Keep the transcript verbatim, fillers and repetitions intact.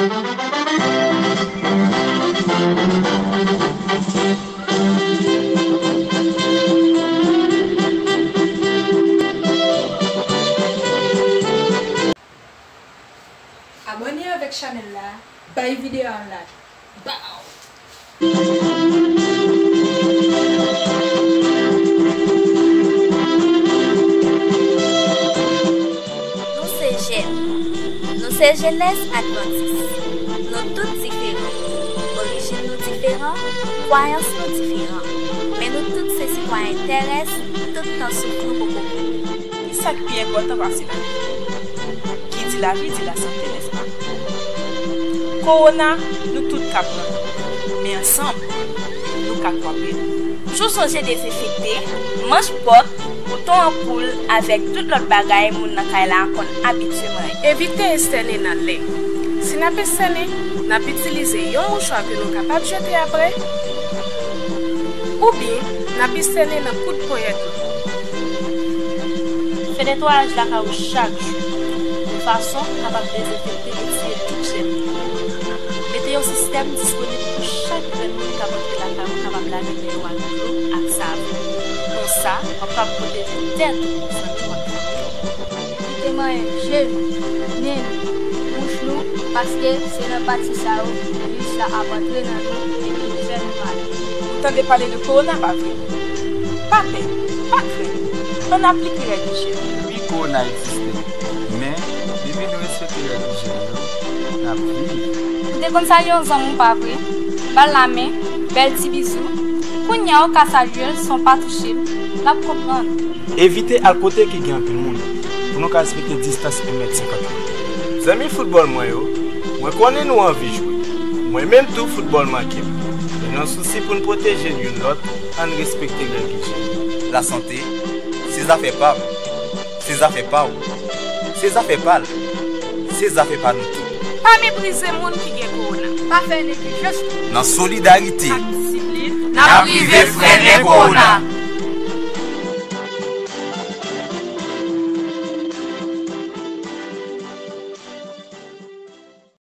Abòne avèk chanèl la, bay videyo a yon like. Baw! Nou se jèn. Nou se jenès advantis. Nou tout diferan. Orijin nou diferan, kwayans nou diferan. Men nou tout se sitwayen tèrès, tout tan souf nou poko fini. Kisa k pi enpòtan pase lavi? Ki di lavi di lasante, nèspa? Kowona, nou tout ka pran l, men ansanm, nou ka kwape l. Toujou sonje dezenfekte manch pòt, bouton anpoul avèk tout lòt bagay moun nan kay la konn abitye manyen. Evite estène nan lè. Si n ap estène, n ap itilize yon mouchwa ke nou kapab jete apre, oubyen n ap estène nan koud ponyèt nou. Fè netwayaj lakay ou chak jou, yon fason kapab dezenfekte e tiye tout jèm yo. Mete yon sistèm disponib pou chak grenn moun k ap antre lakay ou kapab lave men yo ak dlo ak savon. Konsa, w ap kapab pwoteje tèt ou, zanmi w ak fanmi w. Evite manyen je nou, nen nou, bouch nou, paske se nan pati sa yo viris la ap antre nan nou epi fè nou malad. Ou tande pale de kowona, pa vre? Pa pè, pa krent, ann aplike règ ijyèn. Wi, kowona egziste, men depi nou respekte règ ijyèn yo, n ap viv. Ou te konn salye yon zanmi w, pa vre? Ba l lamen, bèl ti bizou. Kounye a ou ka salye l san w pa touche l, l ap konprann. Evite al kote ki gen anpil moun, pou nou ka respekte distans yon mèt senkant mèt. Zanmi foutbòl mwen yo, mwen konnen nou anvi jwe. Mwen menm tou, foutbòl manke m. Men nan sousi pou n pwoteje n youn lòt, ann respekte règ ijyèn. Lasante, se zafè pa m, se zafè pa w, se zafè pa l, se zafè pa nou tout. Pa meprize moun ki gen kowona. Pa fè neglijans. Nan solidarite ak disiplin, n ap rive frennen kowona.